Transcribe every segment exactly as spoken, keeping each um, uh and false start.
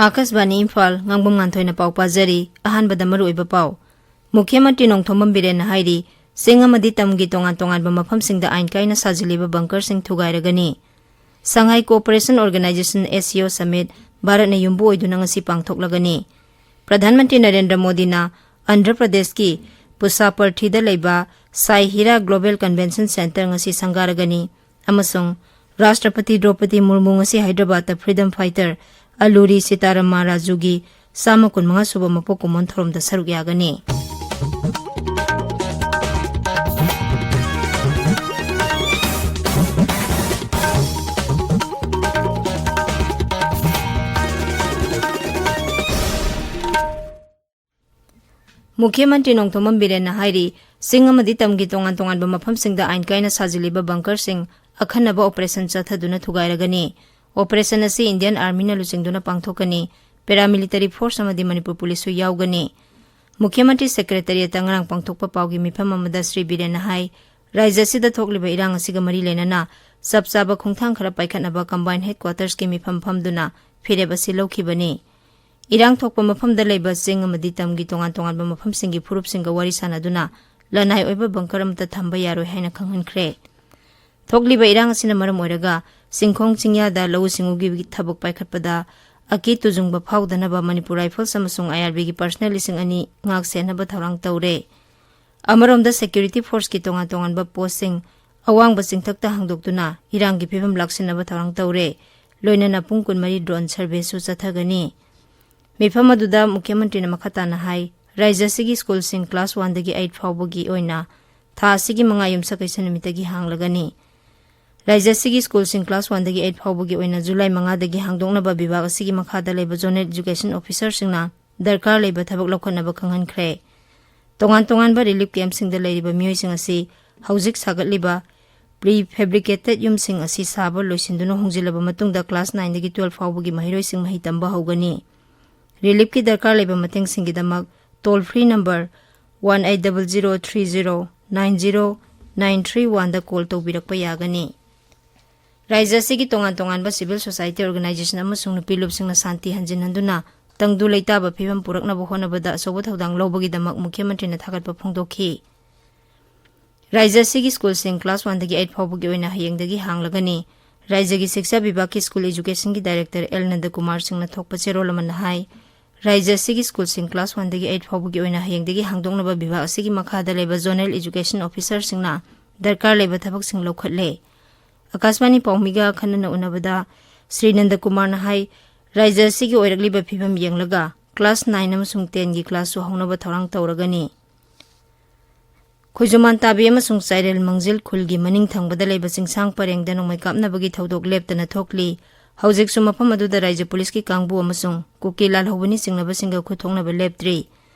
ꯑꯥꯀꯥꯁꯕꯥꯅꯤ ꯏꯝꯐꯥꯜ, ꯉꯥꯡꯕꯝ ꯉꯥꯟꯊꯣꯏꯅ ꯄꯥꯎ ꯄꯥꯖꯔꯤ꯫ ꯑꯍꯥꯟꯕꯗ ꯃꯔꯨꯑꯣꯏꯕ ꯄꯥꯎ꯫ ꯃꯨꯈ꯭ꯌ ꯃꯟꯇ꯭ꯔꯤ ꯅꯣꯡꯊꯣꯝꯕꯝ ꯕꯤꯔꯦꯟꯅ ꯍꯥꯏꯔꯤ, ꯆꯤꯡ ꯑꯃꯗꯤ ꯇꯝꯒꯤ ꯇꯣꯉꯥꯟ ꯇꯣꯉꯥꯟꯕ ꯃꯐꯝꯁꯤꯡꯗ ꯑꯥꯏꯟ ꯀꯥꯏꯅ ꯁꯥꯖꯤꯜꯂꯤꯕ ꯕꯪꯀꯔꯁꯤꯡ ꯊꯨꯒꯥꯏꯔꯒꯅꯤ꯫ Shanghai cooperation organisation, S C O, summit ꯚꯥꯔꯠꯅ ꯌꯨꯝꯕꯨ ꯑꯣꯏꯗꯨꯅ ꯉꯁꯤ ꯄꯥꯡꯊꯣꯛꯂꯒꯅꯤ꯫ ꯄ꯭ꯔꯙꯥꯟ ꯃꯟꯇ꯭ꯔꯤ ꯅꯔꯦꯟꯗ꯭ꯔ ꯃꯣꯗꯤꯅ ꯑꯟꯙ꯭ꯔ ꯄ꯭ꯔꯗꯦꯁꯀꯤ ꯄꯨꯁꯥꯄꯔꯊꯤꯗ ꯂꯩꯕ ꯁꯥꯏ ꯍꯤꯔꯥ ꯒ꯭ꯂꯣꯕꯦꯜ ꯀꯟꯚꯦꯟꯁꯟ ꯁꯦꯟꯇꯔ ꯉꯁꯤ ꯁꯪꯒꯥꯔꯒꯅꯤ꯫ ꯑꯃꯁꯨꯡ ꯔꯥꯁꯇ꯭ꯔꯄꯇꯤ ꯗ꯭ꯔꯧꯄꯗꯤ ꯃꯨꯔꯃꯨ ꯉꯁꯤ ꯍꯥꯏꯗ꯭ꯔꯕꯥꯗꯇ ꯐ꯭ꯔꯤꯗꯝ ꯐꯥꯏꯇꯔ ꯑꯂꯨꯔꯤ ꯁꯤꯇꯥꯔꯥꯃꯥ ꯔꯥꯖꯨꯒꯤ ꯆꯥꯝꯃ ꯀꯨꯟꯃꯉꯥ ꯁꯨꯕ ꯃꯄꯣꯛ ꯀꯨꯝꯑꯣꯟ ꯊꯧꯔꯝꯗ ꯁꯔꯨꯛ ꯌꯥꯒꯅꯤ꯫ ꯃꯨꯈ꯭ꯌ ꯃꯟꯇ꯭ꯔꯤ ꯅꯣꯡꯊꯣꯝꯕꯝ ꯕꯤꯔꯦꯟꯅ ꯍꯥꯏꯔꯤ, ꯆꯤꯡ ꯑꯃꯗꯤ ꯇꯝꯒꯤ ꯇꯣꯉꯥꯟ ꯇꯣꯉꯥꯟꯕ ꯃꯐꯝꯁꯤꯡꯗ ꯑꯥꯏꯟ ꯀꯥꯏꯅ ꯁꯥꯖꯤꯜꯂꯤꯕ ꯕꯪꯀꯔꯁꯤꯡ ꯑꯈꯟꯅꯕ ꯑꯣꯄꯔꯦꯁꯟ ꯆꯠꯊꯗꯨꯅ ꯊꯨꯒꯥꯏꯔꯒꯅꯤ꯫ ꯑꯣꯄꯔꯦꯁꯟ ꯑꯁꯤ ꯏꯟꯗꯤꯌꯟ ꯑꯥꯔꯃꯤꯅ ꯂꯨꯆꯤꯡꯗꯨꯅ ꯄꯥꯡꯊꯣꯛꯀꯅꯤ꯫ ꯄꯦꯔꯥꯃꯤꯂꯤꯇꯔꯤ ꯐꯣꯔꯁ ꯑꯃꯗꯤ ꯃꯅꯤꯄꯨꯔ ꯄꯨꯂꯤꯁꯁꯨ ꯌꯥꯎꯒꯅꯤ꯫ ꯃꯨꯈ꯭ꯌ ꯃꯟꯇ꯭ꯔꯤ ꯁꯦꯀ꯭ꯔꯦꯇꯔꯤꯌꯦꯠꯇ ꯉꯔꯥꯡ ꯄꯥꯡꯊꯣꯛꯄ ꯄꯥꯎꯒꯤ ꯃꯤꯐꯝ ꯑꯃꯗ ꯁ꯭ꯔꯤ ꯕꯤꯔꯦꯟꯅ ꯍꯥꯏ, ꯔꯥꯖ꯭ꯌ ꯑꯁꯤꯗ ꯊꯣꯛꯂꯤꯕ ꯏꯔꯥꯡ ꯑꯁꯤꯒ ꯃꯔꯤ ꯂꯩꯅꯅ ꯆꯞ ꯆꯥꯕ ꯈꯣꯡꯊꯥꯡ ꯈꯔ ꯄꯥꯏꯈꯠꯅꯕ ꯀꯝꯕꯥꯏꯟ ꯍꯦꯗꯀ꯭ꯋꯥꯇꯔꯁꯀꯤ ꯃꯤꯐꯝ ꯐꯝꯗꯨꯅ ꯐꯤꯔꯦꯞ ꯑꯁꯤ ꯂꯧꯈꯤꯕꯅꯤ꯫ ꯏꯔꯥꯡ ꯊꯣꯛꯄ ꯃꯐꯝꯗ ꯂꯩꯕ ꯆꯤꯡ ꯑꯃꯗꯤ ꯇꯝꯒꯤ ꯇꯣꯉꯥꯟ ꯇꯣꯉꯥꯟꯕ ꯃꯐꯝꯁꯤꯡꯒꯤ ꯐꯨꯔꯨꯞꯁꯤꯡꯒ ꯋꯥꯔꯤ ꯁꯥꯟꯅꯗꯨꯅ ꯂꯅꯥꯏ ꯑꯣꯏꯕ ꯕꯪꯀꯔ ꯑꯃꯠꯇ ꯊꯝꯕ ꯌꯥꯔꯣꯏ ꯍꯥꯏꯅ ꯈꯪꯍꯟꯈ꯭ꯔꯦ꯫ ꯊꯣꯛꯂꯤꯕ ꯏꯔꯥꯡ ꯑꯁꯤꯅ ꯃꯔꯝ ꯑꯣꯏꯔꯒ ꯆꯤꯡꯈꯣꯡ ꯆꯤꯡꯌꯥꯗ ꯂꯧꯎ ꯁꯤꯡꯎꯒꯤ ꯊꯕꯛ ꯄꯥꯏꯈꯠꯄꯗ ꯑꯀꯤ ꯇꯨꯖꯨꯡꯕ ꯐꯥꯎꯗꯅꯕ ꯃꯅꯤꯄꯨꯔ ꯔꯥꯏꯐꯜꯁ ꯑꯃꯁꯨꯡ I R B ꯒꯤ ꯄꯔꯁꯅꯦꯜ ꯂꯤꯁꯤꯡ ꯑꯅꯤ ꯉꯥꯛ ꯁꯦꯟꯅꯕ ꯊꯧꯔꯥꯡ ꯇꯧꯔꯦ꯫ ꯑꯃꯔꯣꯝꯗ ꯁꯦꯀ꯭ꯌꯨꯔꯤꯇꯤ ꯐꯣꯔꯁꯀꯤ ꯇꯣꯉꯥꯟ ꯇꯣꯉꯥꯟꯕ ꯄꯣꯁꯁꯤꯡ ꯑꯋꯥꯡꯕ ꯆꯤꯡꯊꯛꯇ ꯍꯥꯡꯗꯣꯛꯇꯨꯅ ꯏꯔꯥꯡꯒꯤ ꯐꯤꯕꯝ ꯂꯥꯛꯁꯤꯟꯅꯕ ꯊꯧꯔꯥꯡ ꯇꯧꯔꯦ꯫ ꯂꯣꯏꯅꯅ ꯄꯨꯡ ꯀꯨꯟꯃꯔꯤ ꯗ꯭ꯔꯣꯟ ꯁꯔꯚꯦꯁꯨ ꯆꯠꯊꯒꯅꯤ꯫ ꯃꯤꯐꯝ ꯑꯗꯨꯗ ꯃꯨꯈ꯭ꯌ ꯃꯟꯇ꯭ꯔꯤꯅ ꯃꯈꯥ ꯇꯥꯅ ꯍꯥꯏ, ꯔꯥꯖ꯭ꯌ ꯑꯁꯤꯒꯤ ꯁ꯭ꯀꯨꯜꯁꯤꯡ ꯀ꯭ꯂꯥꯁ ꯋꯥꯟꯗꯒꯤ ꯑꯩꯠ ꯐꯥꯎꯕꯒꯤ ꯑꯣꯏꯅ ꯊꯥ ꯑꯁꯤꯒꯤ ꯃꯉꯥ ꯌꯨꯝꯁꯀꯩꯁ ꯅꯨꯃꯤꯠꯇꯒꯤ ꯍꯥꯡꯂꯒꯅꯤ꯫ ꯔꯥꯖ꯭ꯌ ꯑꯁꯤꯒꯤ ꯁ꯭ꯀꯨꯜꯁꯤꯡ ꯀ꯭ꯂꯥꯁ ꯋꯥꯟꯗꯒꯤ ꯑꯩꯠ ꯐꯥꯎꯕꯒꯤ ꯑꯣꯏꯅ ꯖꯨꯂꯥꯏ ꯃꯉꯥꯗꯒꯤ ꯍꯥꯡꯗꯣꯛꯅꯕ ꯕꯤꯚꯥꯒ ꯑꯁꯤꯒꯤ ꯃꯈꯥꯗ ꯂꯩꯕ ꯖꯣꯅꯦꯜ ꯑꯦꯖꯨꯀꯦꯁꯟ ꯑꯣꯐꯤꯁꯔꯁꯤꯡꯅ ꯗꯔꯀꯥꯔ ꯂꯩꯕ ꯊꯕꯛ ꯂꯧꯈꯠꯅꯕ ꯈꯪꯍꯟꯈ꯭ꯔꯦ꯫ ꯇꯣꯉꯥꯟ ꯇꯣꯉꯥꯟꯕ ꯔꯤꯂꯤꯐ ꯀꯦꯝꯞꯁꯤꯡꯗ ꯂꯩꯔꯤꯕ ꯃꯤꯑꯣꯏꯁꯤꯡ ꯑꯁꯤ ꯍꯧꯖꯤꯛ ꯁꯥꯒꯠꯂꯤꯕ ꯄ꯭ꯔꯤ ꯐꯦꯕ꯭ꯔꯤꯀꯦꯇꯦꯗ ꯌꯨꯝꯁꯤꯡ ꯑꯁꯤ ꯁꯥꯕ ꯂꯣꯏꯁꯤꯟꯗꯨꯅ ꯍꯣꯡꯖꯤꯜꯂꯕ ꯃꯇꯨꯡꯗ ꯀ꯭ꯂꯥꯁ ꯅꯥꯏꯟꯗꯒꯤ ꯇꯨꯋꯦꯜꯐ ꯐꯥꯎꯕꯒꯤ ꯃꯍꯩꯔꯣꯏꯁꯤꯡ ꯃꯍꯩ ꯇꯝꯕ ꯍꯧꯒꯅꯤ꯫ ꯔꯤꯂꯤꯐꯀꯤ ꯗꯔꯀꯥꯔ ꯂꯩꯕ ꯃꯇꯦꯡꯁꯤꯡꯒꯤꯗꯃꯛ toll free number one eight double zero three zero nine zero nine three one ꯗ ꯀꯣꯜ ꯇꯧꯕꯤꯔꯛꯄ ꯌꯥꯒꯅꯤ꯫ ꯔꯥꯖ꯭ꯌ ꯑꯁꯤꯒꯤ ꯇꯣꯉꯥꯟ ꯇꯣꯉꯥꯟꯕ civil society organization ꯑꯃꯁꯨꯡ ꯅꯨꯄꯤ ꯂꯨꯞꯁꯤꯡꯅ ꯁꯥꯟꯇꯤ ꯍꯟꯖꯤꯟꯍꯟꯗꯨꯅ ꯇꯪꯗꯨ ꯂꯩꯇꯥꯕ ꯐꯤꯕꯝ ꯄꯨꯔꯛꯅꯕ ꯍꯣꯠꯅꯕꯗ ꯑꯆꯧꯕ ꯊꯧꯗꯥꯡ ꯂꯧꯕꯒꯤꯗꯃꯛ ꯃꯨꯈ꯭ꯌ ꯃꯟꯇ꯭ꯔꯤꯅ ꯊꯥꯒꯠꯄ ꯐꯣꯡꯗꯣꯛꯈꯤ꯫ ꯔꯥꯖ꯭ꯌ ꯑꯁꯤꯒꯤ ꯁ꯭ꯀꯨꯜꯁꯤꯡ class one ꯗꯒꯤ eight ꯐꯥꯎꯕꯒꯤ ꯑꯣꯏꯅ ꯍꯌꯦꯡꯗꯒꯤ ꯍꯥꯡꯂꯒꯅꯤ꯫ ꯔꯥꯖ꯭ꯌꯒꯤ ꯁꯤꯛꯁꯥ ꯕꯤꯚꯥꯒꯀꯤ ꯁ꯭ꯀꯨꯜ education ꯒꯤ director ꯑꯦꯜ ꯅꯟꯗꯀꯨꯃꯥꯔ ꯁꯤꯡꯅ ꯊꯣꯛꯄ ꯆꯦꯔꯣꯜ ꯑꯃꯅ ꯍꯥꯏ, ꯔꯥꯖ꯭ꯌ ꯑꯁꯤꯒꯤ ꯁ꯭ꯀꯨꯜꯁꯤꯡ class one ꯗꯒꯤ eight ꯐꯥꯎꯕꯒꯤ ꯑꯣꯏꯅ ꯍꯌꯦꯡꯗꯒꯤ ꯍꯥꯡꯗꯣꯛꯅꯕ ꯕꯤꯚꯥꯒ ꯑꯁꯤꯒꯤ ꯃꯈꯥꯗ ꯂꯩꯕ zonal education officer ꯁꯤꯡꯅ ꯗꯔꯀꯥꯔ ꯂꯩꯕ ꯊꯕꯛꯁꯤꯡ ꯂꯧꯈꯠꯂꯦ꯫ ꯑꯀꯥꯁꯕꯥꯅꯤ ꯄꯥꯎꯃꯤꯒ ꯑꯈꯟꯅꯅ ꯎꯅꯕꯗ ꯁ꯭ꯔꯤ ꯅꯟꯗꯀꯨꯃꯥꯔꯅ ꯍꯥꯏ, ꯔꯥꯖ꯭ꯌ ꯑꯁꯤꯒꯤ ꯑꯣꯏꯔꯛꯂꯤꯕ ꯐꯤꯕꯝ ꯌꯦꯡꯂꯒ class nine ꯑꯃꯁꯨꯡ ten ꯒꯤ class ꯁꯨ ꯍꯧꯅꯕ ꯊꯧꯔꯥꯡ ꯇꯧꯔꯒꯅꯤ꯫ ꯈꯣꯏꯖꯨꯃꯥꯟ ꯇꯥꯕꯤ ꯑꯃꯁꯨꯡ ꯆꯥꯏꯔꯦꯜ ꯃꯪꯖꯤꯜ ꯈꯨꯜꯒꯤ ꯃꯅꯤꯡ ꯊꯪꯕꯗ ꯂꯩꯕ ꯆꯤꯡꯁꯥꯡ ꯄꯔꯦꯡꯗ ꯅꯣꯡꯃꯩ ꯀꯥꯞꯅꯕꯒꯤ ꯊꯧꯗꯣꯛ ꯂꯦꯞꯇꯅ ꯊꯣꯛꯂꯤ꯫ ꯍꯧꯖꯤꯛꯁꯨ ꯃꯐꯝ ꯑꯗꯨꯗ ꯔꯥꯖ꯭ꯌ ꯄꯨꯂꯤꯁꯀꯤ ꯀꯥꯡꯕꯨ ꯑꯃꯁꯨꯡ ꯀꯨꯀꯤ ꯂꯥꯜꯍꯧꯕꯅꯤ ꯆꯤꯡꯅꯕꯁꯤꯡꯒ ꯈꯨꯠ ꯊꯣꯛꯅꯕ ꯂꯦꯞꯇ꯭ꯔꯤ꯫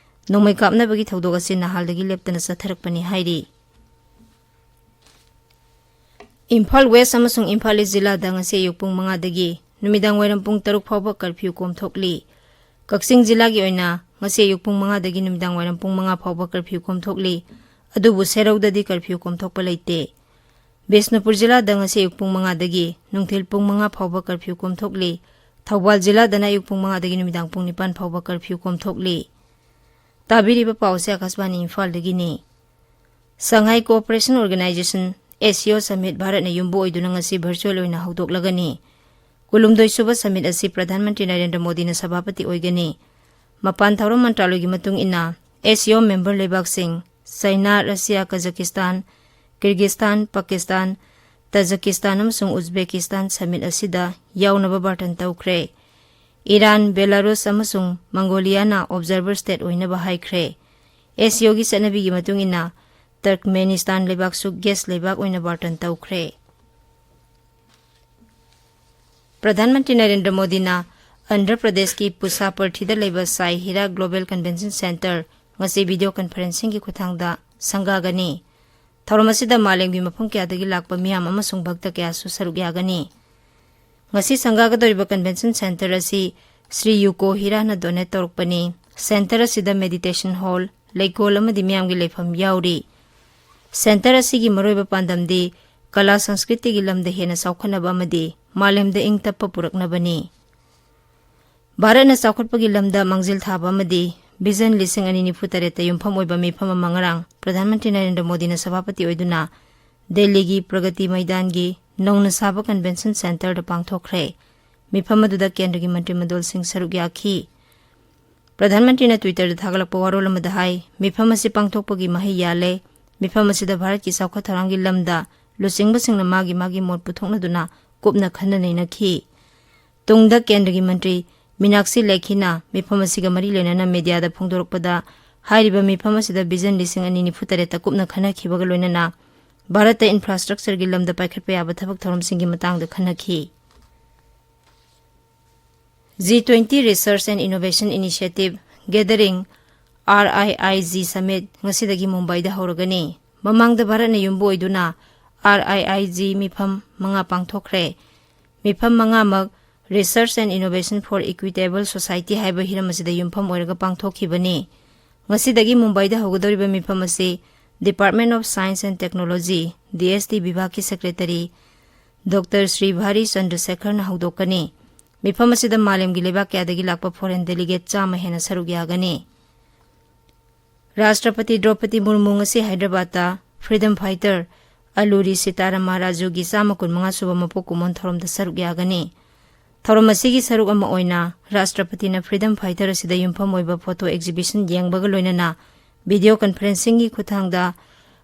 ꯅꯣꯡꯃꯩ ꯀꯥꯞꯅꯕꯒꯤ ꯊꯧꯗꯣꯛ ꯑꯁꯤ ꯅꯍꯥꯜꯗꯒꯤ ꯂꯦꯞꯇꯅ ꯆꯠꯊꯔꯛꯄꯅꯤ ꯍꯥꯏꯔꯤ꯫ ꯏꯝꯐꯥꯜ West ꯑꯃꯁꯨꯡ ꯏꯝꯐꯥꯜ East ꯖꯤꯂꯥꯗ ꯉꯁꯤ ꯑꯌꯨꯛ ꯄꯨꯡ ꯃꯉꯥꯗꯒꯤ ꯅꯨꯃꯤꯗꯥꯡ ꯋꯥꯏꯔꯝ ꯄꯨꯡ ꯇꯔꯨꯛ ꯐꯥꯎꯕ curfew ꯀꯣꯝꯊꯣꯛꯂꯤ꯫ ꯀꯛꯆꯤꯡ ꯖꯤꯂꯥꯒꯤ ꯑꯣꯏꯅ ꯉꯁꯤ ꯑꯌꯨꯛ ꯄꯨꯡ ꯃꯉꯥꯗꯒꯤ ꯅꯨꯃꯤꯗꯥꯡ ꯋꯥꯏꯔꯝ ꯄꯨꯡ ꯃꯉꯥ ꯐꯥꯎꯕ curfew ꯀꯣꯝꯊꯣꯛꯂꯤ꯫ ꯑꯗꯨꯕꯨ ꯁꯦꯔꯧꯗꯗꯤ curfew ꯀꯣꯝꯊꯣꯛꯄ ꯂꯩꯇꯦ꯫ ꯕꯤꯁꯅꯨꯄꯨꯔ ꯖꯤꯂꯥꯗ ꯉꯁꯤ ꯑꯌꯨꯛ ꯄꯨꯡ ꯃꯉꯥꯗꯒꯤ ꯅꯨꯡꯊꯤꯜ ꯄꯨꯡ ꯃꯉꯥ ꯐꯥꯎꯕ curfew ꯀꯣꯝꯊꯣꯛꯂꯤ꯫ ꯊꯧꯕꯥꯜ ꯖꯤꯂꯥꯗꯅ ꯑꯌꯨꯛ ꯄꯨꯡ ꯃꯉꯥꯗꯒꯤ ꯅꯨꯃꯤꯗꯥꯡ ꯄꯨꯡ ꯅꯤꯄꯥꯟ ꯐꯥꯎꯕ curfew ꯀꯣꯝꯊꯣꯛꯂꯤ꯫ ꯇꯥꯕꯤꯔꯤꯕ ꯄꯥꯎꯁꯦ ꯑꯥꯀꯥꯁꯕꯥꯅꯤ ꯏꯝꯐꯥꯜꯗꯒꯤꯅꯤ꯫ Shanghai Cooperation Organization, S C O Summit ꯚꯥꯔꯠꯅ ꯌꯨꯝꯕꯨ ꯑꯣꯏꯗꯨꯅ ꯉꯁꯤ virtual ꯑꯣꯏꯅ ꯍꯧꯗꯣꯛꯂꯒꯅꯤ꯫ ꯀꯨꯟꯍꯨꯝꯗꯣꯏ ꯁꯨꯕ summit ꯑꯁꯤ ꯄ꯭ꯔꯙꯥꯟ ꯃꯟꯇ꯭ꯔꯤ ꯅꯔꯦꯟꯗ꯭ꯔ ꯃꯣꯗꯤꯅ ꯁꯚꯥꯄꯇꯤ ꯑꯣꯏꯒꯅꯤ꯫ ꯃꯄꯥꯟ ꯊꯧꯔꯝ ꯃꯟꯇ꯭ꯔꯥꯂꯣꯏꯒꯤ ꯃꯇꯨꯡ ꯏꯟꯅ, S C O member ꯂꯩꯕꯥꯛꯁꯤꯡ China, Russia, Kazakhstan, Kyrgyzstan, Pakistan, Tajikistan ꯑꯃꯁꯨꯡ ꯎꯖꯕꯦꯀꯤꯁꯇꯥꯟ summit ꯑꯁꯤꯗ ꯌꯥꯎꯅꯕ ꯕꯥꯔꯇꯟ ꯇꯧꯈ꯭ꯔꯦ꯫ ꯏꯔꯥꯟ, ꯕꯦꯂꯥꯔꯨꯁ ꯑꯃꯁꯨꯡ ꯃꯪꯒꯣꯂꯤꯌꯥꯅ observer state ꯑꯣꯏꯅꯕ ꯍꯥꯏꯈ꯭ꯔꯦ꯫ S C O ꯒꯤ ꯆꯠꯅꯕꯤꯒꯤ ꯃꯇꯨꯡ ꯏꯟꯅ, ꯇꯔꯀꯃꯦꯅꯤꯁꯇꯥꯟ ꯂꯩꯕꯥꯛꯁꯨ guest ꯂꯩꯕꯥꯛ ꯑꯣꯏꯅ ꯕꯥꯔꯇꯟ ꯇꯧꯈ꯭ꯔꯦ꯫ ꯄ꯭ꯔꯙꯥꯟ ꯃꯟꯇ꯭ꯔꯤ ꯅꯔꯦꯟꯗ꯭ꯔ ꯃꯣꯗꯤꯅ ꯑꯟꯙ꯭ꯔ ꯄ꯭ꯔꯗꯦꯁꯀꯤ ꯄꯨꯁꯥꯄꯔꯊꯤꯗ ꯂꯩꯕ ꯁꯥꯏ ꯍꯤꯔꯥ Global Convention Centre ꯉꯁꯤ video conferencing ꯒꯤ ꯈꯨꯠꯊꯥꯡꯗ ꯁꯪꯒꯥꯒꯅꯤ꯫ ꯊꯧꯔꯝ ꯑꯁꯤꯗ ꯃꯥꯂꯦꯝꯒꯤ ꯃꯐꯝ ꯀꯌꯥꯗꯒꯤ ꯂꯥꯛꯄ ꯃꯤꯌꯥꯝ ꯑꯃꯁꯨꯡ ꯚꯛꯇ ꯀꯌꯥꯁꯨ ꯁꯔꯨꯛ ꯌꯥꯒꯅꯤ꯫ ꯉꯁꯤ ꯁꯪꯒꯥꯒꯗꯧꯔꯤꯕ convention centre ꯑꯁꯤ ꯁ꯭ꯔꯤ ꯌꯨꯀꯣ ꯍꯤꯔꯥꯅ donate ꯇꯧꯔꯛꯄꯅꯤ꯫ Centre ꯑꯁꯤꯗ meditation hall, ꯂꯩꯀꯣꯜ ꯑꯃꯗꯤ ꯃꯤꯌꯥꯝꯒꯤ ꯂꯩꯐꯝ ꯌꯥꯎꯔꯤ꯫ Centre ꯑꯁꯤꯒꯤ ꯃꯔꯨꯑꯣꯏꯕ ꯄꯥꯟꯗꯝꯗꯤ ꯀꯂꯥ ꯁꯪꯁꯀ꯭ꯔꯤꯇꯤꯒꯤ ꯂꯝꯗ ꯍꯦꯟꯅ ꯆꯥꯎꯈꯠꯅꯕ ꯑꯃꯗꯤ ꯃꯥꯂꯦꯝꯗ ꯏꯪ ꯇꯞꯄ ꯄꯨꯔꯛꯅꯕꯅꯤ꯫ ꯚꯥꯔꯠꯅ ꯆꯥꯎꯈꯠꯄꯒꯤ ꯂꯝꯗ ꯃꯥꯡꯖꯤꯜ ꯊꯥꯕ ꯑꯃꯗꯤ ꯚꯤꯖꯟ ꯂꯤꯁꯤꯡ ꯑꯅꯤ ꯅꯤꯐꯨ ꯇꯔꯦꯠꯇ ꯌꯨꯝꯐꯝ ꯑꯣꯏꯕ ꯃꯤꯐꯝ ꯑꯃ ꯉꯔꯥꯡ ꯄ꯭ꯔꯙꯥꯟ ꯃꯟꯇ꯭ꯔꯤ ꯅꯔꯦꯟꯗ꯭ꯔ ꯃꯣꯗꯤꯅ ꯁꯚꯥꯄꯇꯤ ꯑꯣꯏꯗꯨꯅ ꯗꯦꯜꯂꯤꯒꯤ ꯄ꯭ꯔꯒꯇꯤ ꯃꯩꯗꯥꯟꯒꯤ ꯅꯧꯅ ꯁꯥꯕ ꯀꯟꯚꯦꯟꯁꯟ ꯁꯦꯟꯇꯔꯗ ꯄꯥꯡꯊꯣꯛꯈ꯭ꯔꯦ꯫ ꯃꯤꯐꯝ ꯑꯗꯨꯗ ꯀꯦꯟꯗ꯭ꯔꯒꯤ ꯃꯟꯇ꯭ꯔꯤ ꯃꯟꯗꯜꯁꯤꯡ ꯁꯔꯨꯛ ꯌꯥꯈꯤ꯫ ꯄ꯭ꯔꯙꯥꯟ ꯃꯟꯇ꯭ꯔꯤꯅ ꯇ꯭ꯋꯤꯇꯔꯗ ꯊꯥꯒꯠꯂꯛꯄ ꯋꯥꯔꯣꯜ ꯑꯃꯗ ꯍꯥꯏ, ꯃꯤꯐꯝ ꯑꯁꯤ ꯄꯥꯡꯊꯣꯛꯄꯒꯤ ꯃꯍꯩ ꯌꯥꯜꯂꯦ꯫ ꯃꯤꯐꯝ ꯑꯁꯤꯗ ꯚꯥꯔꯠꯀꯤ ꯆꯥꯎꯈꯠ ꯊꯧꯔꯥꯡꯒꯤ ꯂꯝꯗ ꯂꯨꯆꯤꯡꯕꯁꯤꯡꯅ ꯃꯥꯒꯤ ꯃꯥꯒꯤ ꯃꯣꯠ ꯄꯨꯊꯣꯛꯅꯗꯨꯅ ꯀꯨꯞꯅ ꯈꯟꯅ ꯅꯩꯅꯈꯤ꯫ ꯇꯨꯡꯗ ꯀꯦꯟꯗ꯭ꯔꯒꯤ ꯃꯟꯇ꯭ꯔꯤ ꯃꯤꯅꯥꯛꯁꯤ ꯂꯦꯈꯤꯅ ꯃꯤꯐꯝ ꯑꯁꯤꯒ ꯃꯔꯤ ꯂꯩꯅꯅ ꯃꯦꯗꯤꯌꯥꯗ ꯐꯣꯡꯗꯣꯔꯛꯄꯗ, ꯍꯥꯏꯔꯤꯕ ꯃꯤꯐꯝ ꯑꯁꯤꯗ ꯚꯤꯖꯟ ꯂꯤꯁꯤꯡ ꯑꯅꯤ ꯅꯤꯐꯨ ꯇꯔꯦꯠꯇ ꯀꯨꯞꯅ ꯈꯟꯅꯈꯤꯕꯒ ꯂꯣꯏꯅꯅ ꯚꯥꯔꯠꯇ ꯏꯟꯐ꯭ꯔꯥꯁ꯭ꯇ꯭ꯔꯛꯆꯔꯒꯤ ꯂꯝꯗ ꯄꯥꯏꯈꯠꯄ ꯌꯥꯕ ꯊꯕꯛ ꯊꯧꯔꯝꯁꯤꯡꯒꯤ ꯃꯇꯥꯡꯗ ꯈꯟꯅꯈꯤ꯫ G twenty Research and Innovation Initiative Gathering, R I I G Summit, ꯉꯁꯤꯗꯒꯤ ꯃꯨꯝꯕꯥꯏꯗ ꯍꯧꯔꯒꯅꯤ꯫ ꯃꯃꯥꯡꯗ ꯚꯥꯔꯠꯅ ꯌꯨꯝꯕꯨ ꯑꯣꯏꯗꯨꯅ R I I G ꯃꯤꯐꯝ ꯃꯉꯥ ꯄꯥꯡꯊꯣꯛꯈ꯭ꯔꯦ꯫ ꯃꯤꯐꯝ ꯃꯉꯥꯃꯛ Research and Innovation for Equitable Society ꯍꯥꯏꯕ ꯍꯤꯔꯝ ꯑꯁꯤꯗ ꯌꯨꯝꯐꯝ ꯑꯣꯏꯔꯒ ꯄꯥꯡꯊꯣꯛꯈꯤꯕꯅꯤ꯫ ꯉꯁꯤꯗꯒꯤ ꯃꯨꯝꯕꯥꯏꯗ ꯍꯧꯒꯗꯧꯔꯤꯕ ꯃꯤꯐꯝ ꯑꯁꯤ Department of Science and Technology, D S T ꯕꯤꯚꯥꯒꯀꯤ ꯁꯦꯀ꯭ꯔꯦꯇꯔꯤ ꯗꯣꯛꯇꯔ ꯁ꯭ꯔꯤ ꯚꯥꯔꯤ ꯆꯟꯗ꯭ꯔꯁꯦꯈꯔꯅ ꯍꯧꯗꯣꯛꯀꯅꯤ꯫ ꯃꯤꯐꯝ ꯑꯁꯤꯗ ꯃꯥꯂꯦꯝꯒꯤ ꯂꯩꯕꯥꯛ ꯀꯌꯥꯗꯒꯤ ꯂꯥꯛꯄ ꯐꯣꯔꯦꯟ ꯗꯦꯂꯤꯒꯦꯠ ꯆꯥꯝꯃ ꯍꯦꯟꯅ ꯁꯔꯨꯛ ꯌꯥꯒꯅꯤ꯫ ꯔꯥꯁꯇ꯭ꯔꯄꯇꯤ ꯗ꯭ꯔꯧꯄꯗꯤ ꯃꯨꯔꯃꯨ ꯉꯁꯤ ꯍꯥꯏꯗ꯭ꯔꯕꯥꯗꯇ ꯐ꯭ꯔꯤꯗꯝ ꯐꯥꯏꯇꯔ ꯑꯂꯨꯔꯤ ꯁꯤꯇꯥꯔꯥꯃꯥ ꯔꯥꯖꯨꯒꯤ ꯆꯥꯝꯃ ꯀꯨꯟꯃꯉꯥ ꯁꯨꯕ ꯃꯄꯣꯛ ꯀꯨꯝꯑꯣꯟ ꯊꯧꯔꯝꯗ ꯁꯔꯨꯛ ꯌꯥꯒꯅꯤ꯫ ꯊꯧꯔꯝ ꯑꯁꯤꯒꯤ ꯁꯔꯨꯛ ꯑꯃ ꯑꯣꯏꯅ ꯔꯥꯁꯇ꯭ꯔꯄꯇꯤꯅ ꯐ꯭ꯔꯤꯗꯝ ꯐꯥꯏꯇꯔ ꯑꯁꯤꯗ ꯌꯨꯝꯐꯝ ꯑꯣꯏꯕ ꯐꯣꯇꯣ ꯑꯦꯛꯖꯤꯕꯤꯁꯟ ꯌꯦꯡꯕꯒ ꯂꯣꯏꯅꯅ ꯚꯤꯗꯤꯑꯣ ꯀꯟꯐꯔꯦꯟꯁꯤꯡꯒꯤ ꯈꯨꯠꯊꯥꯡꯗ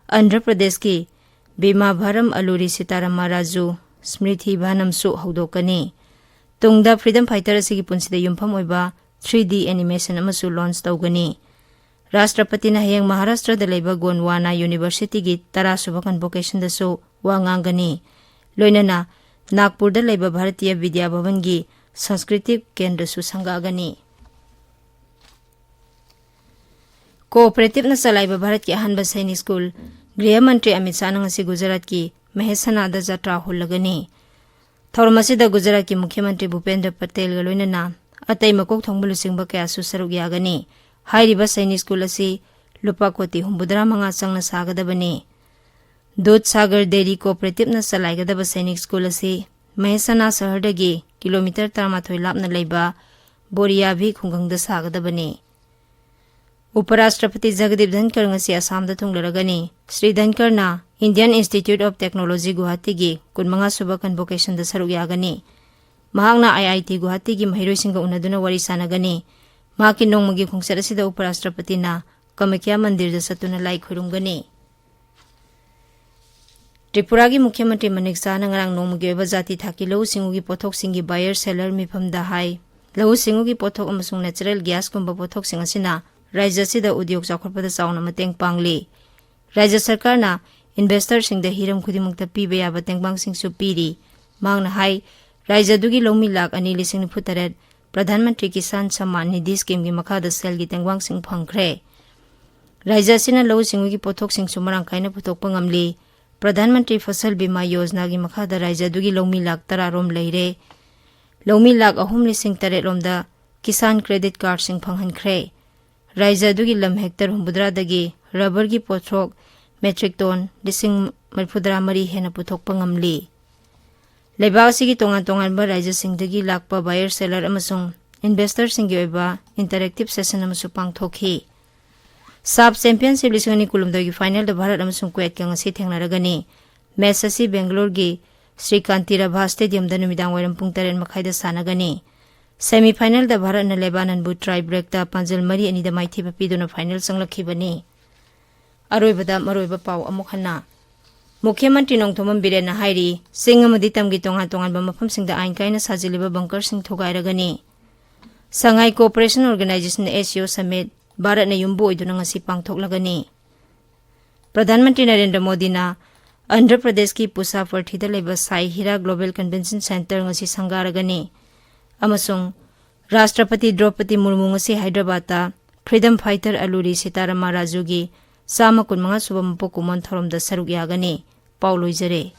ꯑꯟꯙ꯭ꯔ ꯄ꯭ꯔꯗꯦꯁꯀꯤ ꯚꯤꯃꯥꯚꯥꯔꯝ ꯑꯂꯨꯔꯤ ꯁꯤꯇꯥꯔꯥꯃꯥ ꯔꯥꯖꯨ ꯁ꯭ꯃ꯭ꯔꯤꯊꯤ ꯚꯥꯅꯝꯁꯨ ꯍꯧꯗꯣꯛꯀꯅꯤ꯫ ꯇꯨꯡꯗ ꯐ꯭ꯔꯤꯗꯝ ꯐꯥꯏꯇꯔ ꯑꯁꯤꯒꯤ ꯄꯨꯟꯁꯤꯗ ꯌꯨꯝꯐꯝ ꯑꯣꯏꯕ ꯊ꯭ꯔꯤ ꯗꯤ ꯑꯦꯅꯤꯃꯦꯁꯟ ꯑꯃꯁꯨ ꯂꯣꯟꯆ ꯇꯧꯒꯅꯤ꯫ ꯔꯥꯁꯇ꯭ꯔꯄꯇꯤꯅ ꯍꯌꯦꯡ ꯃꯍꯥꯔꯥꯁꯇ꯭ꯔꯗ ꯂꯩꯕ ꯒꯣꯟꯋꯥꯅꯥ ꯌꯨꯅꯤꯚꯔꯁꯤꯇꯤꯒꯤ ꯇꯔꯥꯁꯨꯕ ꯀꯟꯚꯣꯀꯦꯁꯟꯗꯁꯨ ꯋꯥ ꯉꯥꯡꯒꯅꯤ꯫ ꯂꯣꯏꯅꯅ ꯅꯥꯒꯄꯨꯔꯗ ꯂꯩꯕ ꯚꯥꯔꯇꯤꯌ ꯕꯤꯗ꯭ꯌꯥ ꯚꯕꯟꯒꯤ ꯁꯪꯁꯀ꯭ꯔꯤꯇꯤꯛ ꯀꯦꯟꯗ꯭ꯔꯁꯨ ꯁꯪꯒꯥꯒꯅꯤ꯫ ꯀꯣꯑꯣꯄꯔꯦꯇꯤꯚꯅ ꯆꯂꯥꯏꯕ ꯚꯥꯔꯠꯀꯤ ꯑꯍꯥꯟꯕ ꯁꯩꯅꯤꯛ ꯁ꯭ꯀꯨꯜ ꯒ꯭ꯔꯤꯍ ꯃꯟꯇ꯭ꯔꯤ ꯑꯃꯤꯠ ꯁꯥꯍꯅ ꯉꯁꯤ ꯒꯨꯖꯔꯥꯠꯀꯤ ꯃꯍꯦꯁꯅꯥꯗ ꯖꯇ꯭ꯔꯥ ꯍꯨꯜꯂꯒꯅꯤ꯫ ꯊꯧꯔꯝ ꯑꯁꯤꯗ ꯒꯨꯖꯔꯥꯠꯀꯤ ꯃꯨꯈ꯭ꯌ ꯃꯟꯇ꯭ꯔꯤ ꯚꯨꯄꯦꯟꯗ꯭ꯔ ꯄꯇꯦꯜꯒ ꯂꯣꯏꯅꯅ ꯑꯇꯩ ꯃꯀꯣꯛ ꯊꯣꯡꯕ ꯂꯨꯆꯤꯡꯕ ꯀꯌꯥꯁꯨ ꯁꯔꯨꯛ ꯌꯥꯒꯅꯤ꯫ ꯍꯥꯏꯔꯤꯕ ꯁꯩꯅꯤꯛ ꯁ꯭ꯀꯨꯜ ꯑꯁꯤ ꯂꯨꯄꯥ ꯀꯣꯇꯤ ꯍꯨꯝꯐꯨꯇꯔꯥ ꯃꯉꯥ ꯆꯪꯅ ꯁꯥꯒꯗꯕꯅꯤ꯫ ꯗꯨꯙ ꯁꯥꯒꯔ ꯗꯦꯔꯤ ꯀꯣꯑꯣꯄꯔꯦꯇꯤꯚꯅ ꯆꯂꯥꯏꯒꯗꯕ ꯁꯩꯅꯤꯛ ꯁ꯭ꯀꯨꯜ ꯑꯁꯤ ꯃꯍꯦꯁꯥꯅꯥ ꯁꯍꯔꯗꯒꯤ ꯀꯤꯂꯣꯃꯤꯇꯔ ꯇꯔꯥꯃꯥꯊꯣꯏ ꯂꯥꯞꯅ ꯂꯩꯕ ꯕꯣꯔꯤꯌꯥꯚꯤ ꯈꯨꯡꯒꯪꯗ ꯁꯥꯒꯗꯕꯅꯤ꯫ ꯎꯄꯔꯥꯁꯇ꯭ꯔꯄꯇꯤ ꯖꯒꯗꯤꯞ ꯙꯟꯀꯔ ꯉꯁꯤ ꯑꯁꯥꯝꯗ ꯊꯨꯡꯂꯔꯒꯅꯤ꯫ Shri ꯙꯟꯀꯔꯅ Indian Institute of Technology ꯒꯨꯋꯥꯍꯥꯇꯤꯒꯤ ꯀꯨꯟꯃꯉꯥ ꯁꯨꯕ ꯀꯟꯚꯣꯀꯦꯁꯟꯗ ꯁꯔꯨꯛ ꯌꯥꯒꯅꯤ꯫ ꯃꯍꯥꯛꯅ ꯑꯥꯏ ꯑꯥꯏ ꯇꯤ ꯒꯨꯋꯥꯍꯥꯇꯤꯒꯤ ꯃꯍꯩꯔꯣꯏꯁꯤꯡꯒ ꯎꯅꯗꯨꯅ ꯋꯥꯔꯤ ꯁꯥꯟꯅꯒꯅꯤ꯫ ꯃꯍꯥꯛꯀꯤ ꯅꯣꯡꯃꯒꯤ ꯈꯣꯡꯆꯠ ꯑꯁꯤꯗ ꯎꯄꯔꯥꯁꯇ꯭ꯔꯄꯇꯤꯅ ꯀꯃꯈ꯭ꯌꯥ ꯃꯟꯗꯤꯔꯗ ꯆꯠꯇꯨꯅ ꯂꯥꯏ ꯈꯨꯔꯨꯝꯒꯅꯤ꯫ ꯇ꯭ꯔꯤꯄꯨꯔꯥꯒꯤ ꯃꯨꯈ꯭ꯌ ꯃꯟꯇ꯭ꯔꯤ ꯃꯅꯤꯛ ꯁꯥꯍꯅ ꯉꯔꯥꯡ ꯅꯣꯡꯃꯒꯤ ꯑꯣꯏꯕ ꯖꯥꯇꯤ ꯊꯥꯛꯀꯤ ꯂꯧꯎ ꯁꯤꯡꯎꯒꯤ ꯄꯣꯠꯊꯣꯛꯁꯤꯡꯒꯤ ꯕꯥꯌꯔ ꯁꯦꯂꯔ ꯃꯤꯐꯝꯗ ꯍꯥꯏ, ꯂꯧꯎ ꯁꯤꯡꯎꯒꯤ ꯄꯣꯠꯊꯣꯛ ꯑꯃꯁꯨꯡ ꯅꯦꯆꯔꯦꯜ ꯒ꯭ꯌꯥꯁꯀꯨꯝꯕ ꯄꯣꯠꯊꯣꯛꯁꯤꯡ ꯑꯁꯤꯅ ꯔꯥꯖ꯭ꯌ ꯑꯁꯤꯗ ꯎꯗ꯭ꯌꯣꯛ ꯆꯥꯎꯈꯠꯄꯗ ꯆꯥꯎꯅ ꯃꯇꯦꯡ ꯄꯥꯡꯂꯤ꯫ ꯔꯥꯖ꯭ꯌ ꯁꯔꯀꯥꯔꯅ ꯏꯟꯚꯦꯁꯇꯔꯁꯤꯡꯗ ꯍꯤꯔꯝ ꯈꯨꯗꯤꯡꯃꯛꯇ ꯄꯤꯕ ꯌꯥꯕ ꯇꯦꯡꯕꯥꯡꯁꯤꯡꯁꯨ ꯄꯤꯔꯤ꯫ ꯃꯍꯥꯛꯅ ꯍꯥꯏ, ꯔꯥꯖ꯭ꯌ ꯑꯗꯨꯒꯤ ꯂꯧꯃꯤ ꯂꯥꯈ ꯑꯅꯤ ꯂꯤꯁꯤꯡ ꯅꯤꯐꯨ ꯇꯔꯦꯠ ꯄ꯭ꯔꯙꯥꯟ ꯃꯟꯇ꯭ꯔꯤ ꯀꯤꯁꯥꯟ ꯁꯝꯃꯥꯟ ꯅꯤꯙꯤ ꯁ꯭ꯀꯤꯝꯒꯤ ꯃꯈꯥꯗ ꯁꯦꯜꯒꯤ ꯇꯦꯡꯕꯥꯡꯁꯤꯡ ꯐꯪꯈ꯭ꯔꯦ꯫ ꯔꯥꯖ꯭ꯌ ꯑꯁꯤꯅ ꯂꯧꯎ ꯁꯤꯡꯎꯒꯤ ꯄꯣꯠꯊꯣꯛꯁꯤꯡꯁꯨ ꯃꯔꯥꯡ ꯀꯥꯏꯅ ꯄꯨꯊꯣꯛꯄ ꯉꯝꯂꯤ꯫ ꯄ꯭ꯔꯙꯥꯟ ꯃꯟꯇ꯭ꯔꯤ ꯐꯁꯜ ꯕꯤꯃꯥ ꯌꯣꯖꯅꯥꯒꯤ ꯃꯈꯥꯗ ꯔꯥꯖ꯭ꯌ ꯑꯗꯨꯒꯤ ꯂꯧꯃꯤ ꯂꯥꯈ ꯇꯔꯥ ꯔꯣꯝ ꯂꯩꯔꯦ꯫ ꯂꯧꯃꯤ ꯂꯥꯈ ꯑꯍꯨꯝ ꯂꯤꯁꯤꯡ ꯇꯔꯦꯠ ꯔꯣꯝꯗ ꯀꯤꯁꯥꯟ ꯀ꯭ꯔꯦꯗꯤꯠ ꯀꯥꯔꯗꯁꯤꯡ ꯐꯪꯍꯟꯈ꯭ꯔꯦ꯫ ꯔꯥꯖ꯭ꯌ ꯑꯗꯨꯒꯤ ꯂꯝ ꯍꯦꯛꯇꯔ ꯍꯨꯝꯐꯨꯇꯔꯥꯗꯒꯤ ꯔꯕꯔꯒꯤ ꯄꯣꯠꯊꯣꯛ ꯃꯦꯇ꯭ꯔꯤꯛ ꯇꯣꯟ ꯂꯤꯁꯤꯡ ꯃꯔꯤꯐꯨꯇꯔꯥ ꯃꯔꯤ ꯍꯦꯟꯅ ꯄꯨꯊꯣꯛꯄ ꯉꯝꯂꯤ꯫ ꯂꯩꯕꯥꯛ ꯑꯁꯤꯒꯤ ꯇꯣꯉꯥꯟ ꯇꯣꯉꯥꯟꯕ ꯔꯥꯖ꯭ꯌꯁꯤꯡꯗꯒꯤ ꯂꯥꯛꯄ ꯕꯥꯌꯔ ꯁꯦꯂꯔ ꯑꯃꯁꯨꯡ ꯏꯟꯚꯦꯁꯇꯔꯁꯤꯡꯒꯤ ꯑꯣꯏꯕ ꯏꯟꯇꯔꯦꯛꯇꯤꯚ ꯁꯦꯁꯟ ꯑꯃꯁꯨ ꯄꯥꯡꯊꯣꯛꯈꯤ꯫ ꯁꯥꯐ ꯆꯦꯝꯄꯤꯌꯟꯁꯤꯞ ꯂꯤꯁꯤꯡ ꯑꯅꯤ ꯀꯨꯟꯍꯨꯝꯗꯣꯏꯒꯤ ꯐꯥꯏꯅꯦꯜꯗ ꯚꯥꯔꯠ ꯑꯃꯁꯨꯡ ꯀꯨꯋꯦꯠꯀ ꯉꯁꯤ ꯊꯦꯡꯅꯔꯒꯅꯤ꯫ ꯃꯦꯆ ꯑꯁꯤ ꯕꯦꯡꯒꯂꯣꯔꯒꯤ ꯁ꯭ꯔꯤ ꯀꯥꯟꯇꯤꯔꯚꯥ ꯁ꯭ꯇꯦꯗꯤꯌꯝꯗ ꯅꯨꯃꯤꯗꯥꯡ ꯋꯥꯏꯔꯝ ꯄꯨꯡ ꯇꯔꯦꯠ ꯃꯈꯥꯏꯗ ꯁꯥꯟꯅꯒꯅꯤ꯫ ꯁꯦꯃꯤ ꯐꯥꯏꯅꯦꯜꯗ ꯚꯥꯔꯠꯅ ꯂꯦꯕꯥꯅꯟꯕꯨ ꯇ꯭ꯔꯥꯏ ꯕ꯭ꯔꯦꯛꯇ ꯄꯥꯟꯖꯜ ꯃꯔꯤ ꯑꯅꯤꯗ ꯃꯥꯏꯊꯤꯕ ꯄꯤꯗꯨꯅ ꯐꯥꯏꯅꯦꯜ ꯆꯪꯂꯛꯈꯤꯕꯅꯤ꯫ ꯑꯔꯣꯏꯕꯗ ꯃꯔꯨꯑꯣꯏꯕ ꯄꯥꯎ ꯑꯃꯨꯛ ꯍꯟꯅ꯫ ꯃꯨꯈ꯭ꯌ ꯃꯟꯇ꯭ꯔꯤ ꯅꯣꯡꯊꯣꯝꯕꯝ ꯕꯤꯔꯦꯟꯅ ꯍꯥꯏꯔꯤ, ꯆꯤꯡ ꯑꯃꯗꯤ ꯇꯝꯒꯤ ꯇꯣꯉꯥꯟ ꯇꯣꯉꯥꯟꯕ ꯃꯐꯝꯁꯤꯡꯗ ꯑꯥꯏꯟ ꯀꯥꯏꯅ ꯁꯥꯖꯤꯜꯂꯤꯕ ꯕꯪꯀꯔꯁꯤꯡ ꯊꯨꯒꯥꯏꯔꯒꯅꯤ꯫ ꯁꯉꯥꯏ ꯀꯣꯑꯣꯄꯔꯦꯁꯟ ꯑꯣꯔꯒꯅꯥꯏꯖꯦꯁꯟ, ꯑꯦꯁ ꯁꯤ ꯑꯣ, ꯁꯃꯤꯠ ꯚꯥꯔꯠꯅ ꯌꯨꯝꯕꯨ ꯑꯣꯏꯗꯨꯅ ꯉꯁꯤ ꯄꯥꯡꯊꯣꯛꯂꯒꯅꯤ꯫ ꯄ꯭ꯔꯙꯥꯟ ꯃꯟꯇ꯭ꯔꯤ ꯅꯔꯦꯟꯗ꯭ꯔ ꯃꯣꯗꯤꯅ ꯑꯟꯙ꯭ꯔ ꯄ꯭ꯔꯗꯦꯁꯀꯤ ꯄꯨꯁꯥꯄꯔꯊꯤꯗ ꯂꯩꯕ ꯁꯥꯏ ꯍꯤꯔꯥ ꯒ꯭ꯂꯣꯕꯦꯜ ꯀꯟꯚꯦꯟꯁꯟ ꯁꯦꯟꯇꯔ ꯉꯁꯤ ꯁꯪꯒꯥꯔꯒꯅꯤ꯫ ꯑꯃꯁꯨꯡ ꯔꯥꯁꯇ꯭ꯔꯄꯇꯤ ꯗ꯭ꯔꯧꯄꯗꯤ ꯃꯨꯔꯃꯨ ꯉꯁꯤ ꯍꯥꯏꯗ꯭ꯔꯕꯥꯗꯇ ꯐ꯭ꯔꯤꯗꯝ ꯐꯥꯏꯇꯔ ꯑꯂꯨꯔꯤ ꯁꯤꯇꯥꯔꯥꯃꯥ ꯔꯥꯖꯨꯒꯤ ꯆꯥꯝꯃ ꯀꯨꯟꯃꯉꯥ ꯁꯨꯕ ꯃꯄꯣꯛ ꯀꯨꯝꯑꯣꯟ ꯊꯧꯔꯝꯗ ꯁꯔꯨꯛ ꯌꯥꯒꯅꯤ꯫ ꯄꯥꯎ ꯂꯣꯏꯖꯔꯦ꯫